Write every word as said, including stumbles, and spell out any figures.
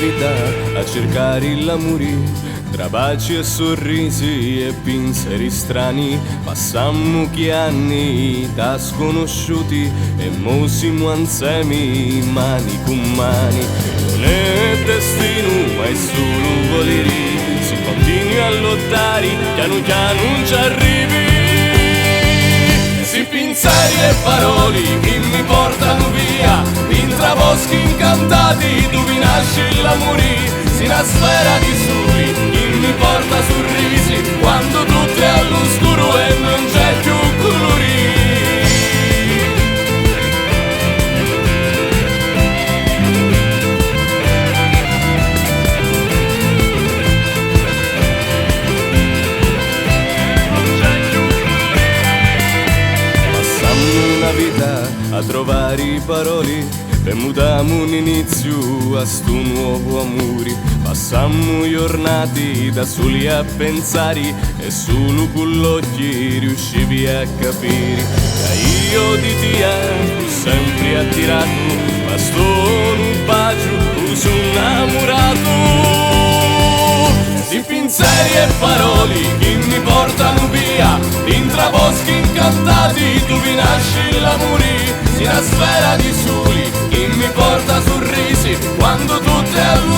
vita a circari l'amuri, tra baci e surrisi e pinseri strani, passammu chi anni t'ha sconosciuti e mo simu ansemi mani cu mani. Non è destinu ma è sulu voliri, si continui a lottari chianu chianu ci arrivi. Si pinseri e paroli chi mi portanu via, dintra boschi incantati duvi nasci l'amuri, si na sfera di suli chi mi porta surrisi, quandu tuttu è allu scuru e non c'è più culuri. Passammu na vita a trovari paroli e mu damu un iniziu a stu nuovu amuri. Passammu jornati da suli a pensari e sulu cu l'occhi riuscivi a capiri ca io di tia fu sempri attiratu, ma sto nun paciu, su nnamuratu. Si pinseri e paroli chi mi portanu via, dintra boschi incantati duvi nasci l'amuri, si na sfera di suli chi mi porta surrisi, quandu tuttu è allu